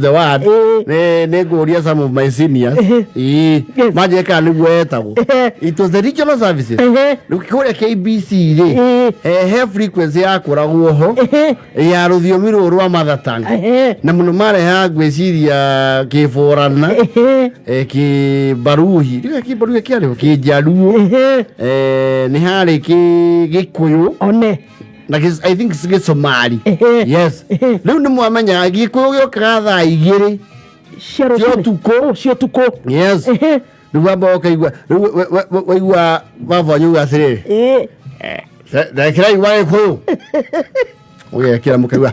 The word. Eh. Nĩ ngũria some of my seniors. Ĩĩ. Yes. Manjĩre kana nĩguo etagwo. Ehe. It was the regional services. Ehe. Rĩu kũrĩa KBC rĩ, Ĩĩ. he frequency yakũragwo ho Ehe. ya rũthiomi rũrũ rwa mother tongue. Ehe. Na mũno marehaga ngwĩciria kĩborana, Ehe. kĩbaruhi, rĩu kĩbaruhi kĩarĩ ho, kĩnjaruo, Ehe. nĩ harĩ gĩkũyũ One. na I think gĩcomari. Ehe. Yes. Ehe. Rĩu nĩ mwamenyaga gĩkũyũ gĩokaga thaa 2 Cia cia rũcinĩ. ũtukũ. Oh, cia ũtukũ. Yes. Ehe. Rĩu wamba ũkaigua rĩu waigua baba wanyu auga atĩrĩrĩ, Ĩĩ. Ndekĩrai wa gĩkũyũ, ũgekĩra mũkaigua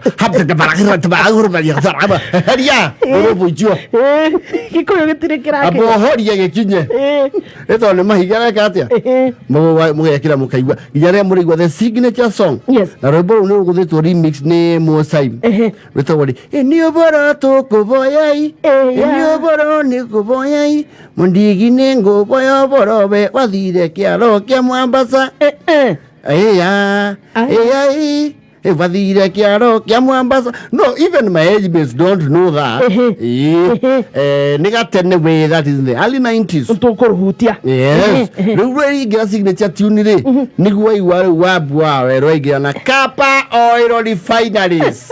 heria ũrũbũicio. Ĩĩ. Gĩkũyũ gĩtirĩ amba kĩrakĩra. ũhorie gĩkinye. Ĩĩ. Ĩ tondũ nĩ mahiga reka atĩa? Ehe. Mũgekĩra mũkaigua nginya rĩrĩa mũrĩigua the signature song. Yes. Na rwĩmbo rũu nĩ rũgũthĩtwo remix nĩ Mosaim. Ehe. Rwĩtagwo rĩ nĩ ũboro tũkũboyai, Eya. nĩ ũboro nĩ kũboyai mũndigi nĩ ngũboya ũboro we wathire kĩaro kĩa Mwambasa. Eh, eh. Eya. Ai. Eya, wathire kĩaro kĩa Mwambasa. No, even my age mates don't know that. Ehe. Ĩĩ. Ehe. Nĩ gatene we, that is in the early 90s. Tũkũrũhutia. Yes. Rĩu rwaingĩra signature tune rĩ, nĩguo waigua rĩu wambu wa werũ waingĩra na Kapa Oil Refineries.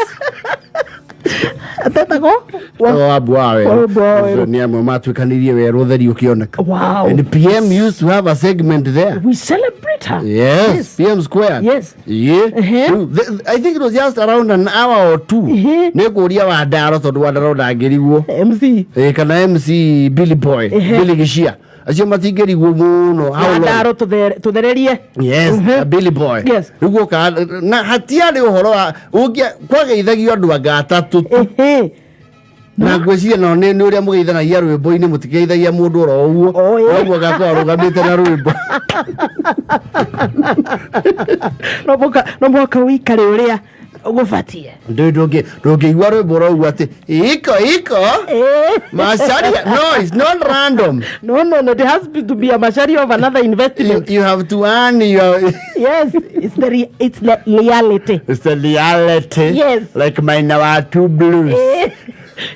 Atetagwo? Wambu wa werũ. Wambu wa Werũ. Nĩ amwe matuĩkanirie werũ ũtheri ũkĩoneka. Wow. And PM used to have a segment there. We celebrate her. Yes, Yes. PM squared. Yes. Yeah. Ehe. Rĩu, I think it was just around an hour or two. Ehe. Nĩ ngũria wa Ndaro tondũ wa Ndaro ndangĩrigwo. MC. Kana MC Billy Boy, Ehe. Billy Gishia. Acio matingĩrigwo mũno. How long? Ndaro tũthererie. Yes, Mhm. Billy Boy. Yes. Rĩu guoka na hatiarĩ ũhoro wa ũngĩa kwageithagio andũ anga atatũ tu. Ehe. Na ngwĩciria nao nĩ ũrĩa mũgeithanagia rwĩmbo-inĩ, mũtikeithagia mũndũ oro ũguo. Oh, ĩĩ. Noguo agakorwo arũgamĩte na rwĩmbo. No mũhaka ũikare ũrĩa gũbatiĩ. Ndũngĩigua rwĩmbo oro ũguo atĩ iko iko Eh. Macharia. No, it's not random. No, there has to be a Macharia of another investment. You have to earn your Yes, it's the reality. It's the reality. Yes. Like Maina wa Two Blues. Eh.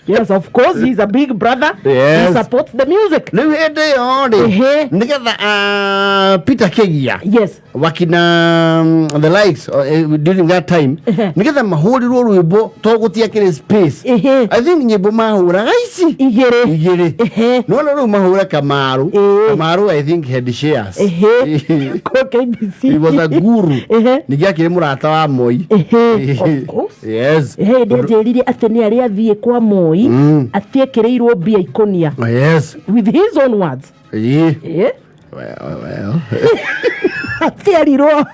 Yes, of course, he's a big brother. Yes. He supports the music. Rĩu hĩndĩ ĩyo rĩ, Ehe. nĩgetha Peter Kĩgia wakina the likes during that time, Ehe. nĩgetha mahũrĩrwo rwĩmbo to gũtiakĩrĩ space. Ehe. I think nyĩmbo mahũraga ici Igĩrĩ. igĩrĩ. Ehe. Nona rĩu mahũra Kamaru. Ĩĩ. Kamaru, I think, had shares. Ehe. Kwa KBC. He was a guru. Ehe. Ningĩ akĩrĩ mũrata wa Moi. Ehe. Of course. Yes. Ehe, hĩndĩ anjĩrire atĩ nĩ arĩa athiĩ kwa Moi atiekĩrĩirwo mbia ikũnia. Oh, yes. With his own words. Ĩĩ. Eh? Well. Atiarirwo.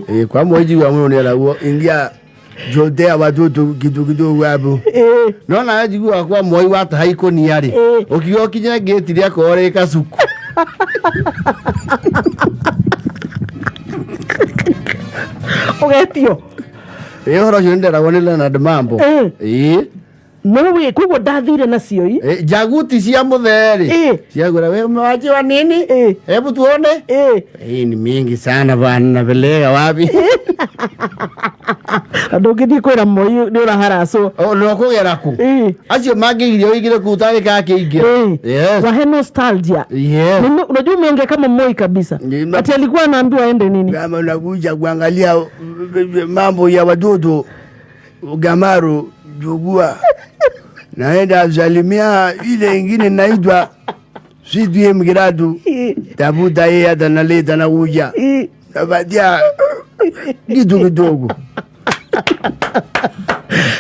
Ĩĩ, kwa Moi njigua mũno nĩ arauo ingia jotea watoto kitu kidogo hapo. Eh. No nawe njiguaga kwa Moi wataha ikũnia rĩ, Ĩĩ. ũkiuga ũkinye ngĩti rĩakorwo rĩ kacuku. Ũgetio. Ĩĩ, ũhoro ũcio nĩnderagwo nĩ Leonard Mambo. Ĩĩ. Ĩĩ. No wĩ koguo ndathire nacio i. Ĩ, jaguti cia mũthee rĩ, Ĩĩ. ciagwĩra we umewachiwa nini? Ĩĩ. Hebu tuone. Ĩĩ. Hii ni mingi sana bwana, napeleka wapi? Na ndũngĩthiĩ kwĩra Moi nĩ ũraharacwo. Oh, no kũgera kũ? Ĩĩ. Acio mangĩgiria ũingĩre kũu ũtagĩkaga kĩingĩra. Ĩĩ. Yes. Wahe nostalgia. Yes. Unajua umeongea kama Moi kabisa. Ati alikuwa anaambiwa aende nini? Kama unakuja kuangalia mambo ya watoto Gamaru Jugua, naenda salimia ile ingine naitwa CDM Kiratu, tafuta yeye hata naleta nakuja napatia kitu kidogo.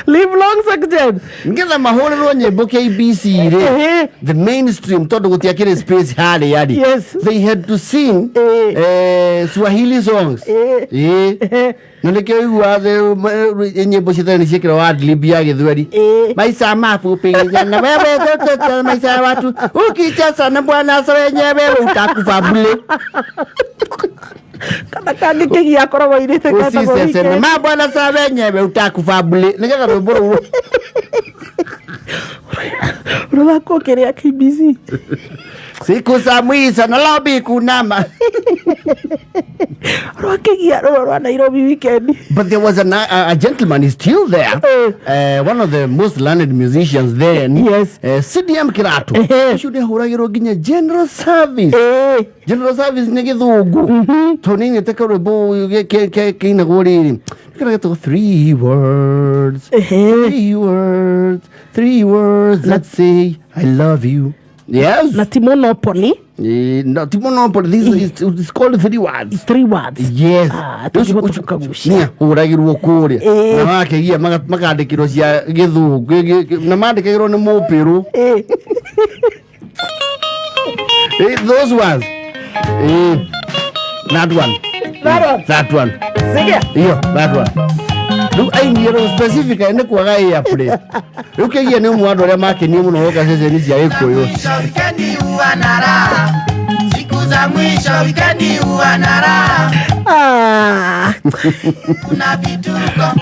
Live long, Sakjen. Nĩgetha mahũrĩrwo nyĩmbo KBC rĩ, Ehe. the mainstream, tondũ gũtiakĩrĩ space harĩa rĩ, they had to sing Ĩĩ. Swahili songs. Ĩĩ. Ĩĩ. Ehe. Na nĩkĩo iguaga nyĩmbo cia tene nĩciĩkĩrwo ad-lib ya gĩthweri. Ĩĩ. Maisha mafupi kijana wewe, toto maisha ya watu ukicheza na bwana sa wenyewe utakufa bure. Kana kangĩ kĩgia akoragwo airĩte getagwo Usisese na Weekend. mabwana sa wenyewe utakufa bure, nĩgetha rwĩmbo rũu. Rũthako kĩrĩa KBC. Siku za mwisho Nairobi kunama. Rwakĩgia rũrũ rwa Nairobi weekend. But there was a gentleman, he's still there. One of the most learned musicians then. Yes. CDM Kiratu. Ũcio nĩahũragĩrwo nginya general service. General service nĩ gĩthũngũ. Tondũ nĩainĩte karwĩmbo kĩinagwo rĩrĩ. Kĩrĩa gĩtagwo three words. Three words. Three words that say I love you. Yes. Na ti Monopoly. No, ti Monopoly. This is, it's called three words. Three words. Yes. Ah, tũngĩhota gũkagucia. Nĩ ahũragĩrwo kũrĩa na makegia makandĩkĩrwo cia gĩthũngũ na mandĩkagĩrwo nĩ mũpĩrũ. Those ones. That one. That one. That one. Sikia. Iyo, that one. Rĩu ainie rĩu specifically nĩ kwaga airplay. Rĩu kĩgia nĩ ũmwe wa andũ arĩa makenie mũno gũka ceceni cia gĩkũyũ. Mwisho wikendi huwa na raha, siku za mwisho wikendi huwa na raha, Ah. kuna vituko.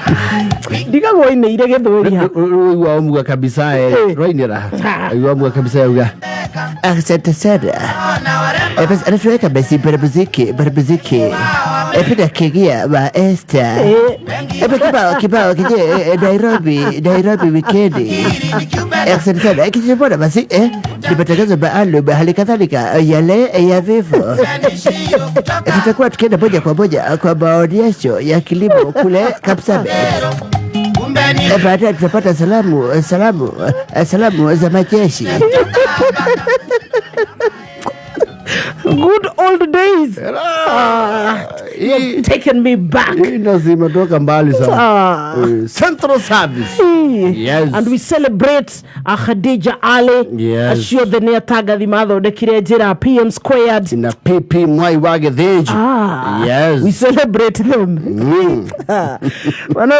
Ndigagwo ainĩire gĩthweri ha. Rĩu muga kabisa rwainĩra. Igua muga kabisa yauga. Asante sana. Na warembo Basi anatuweka basi mwanamuziki mwanamuziki Peter Kigia wa Esther. Kibao kibao kije Nairobi Nairobi wikendi. ni kiumbe. Asante sana. Kijibona basi ni matangazo maalum hali kadhalika yale ya vifo. Nishio kutoka Tutakuwa tukienda moja kwa moja kwa maonyesho ya kilimo kule Kapsabet. Kumbe ni Baadaye tutapata salamu salamu salamu za majeshi. Good old days. Ah, you've taken me back. Hii ndo zimetoka mbali sana. Ah. Central Service. Yes. And we celebrate Khadija Ali. Yes. Acio othe nĩ atangathi mathondekire njĩra PM squared. Na PP Mwai wa Gĩthĩnji. Ah, Yes. we celebrate them. Wana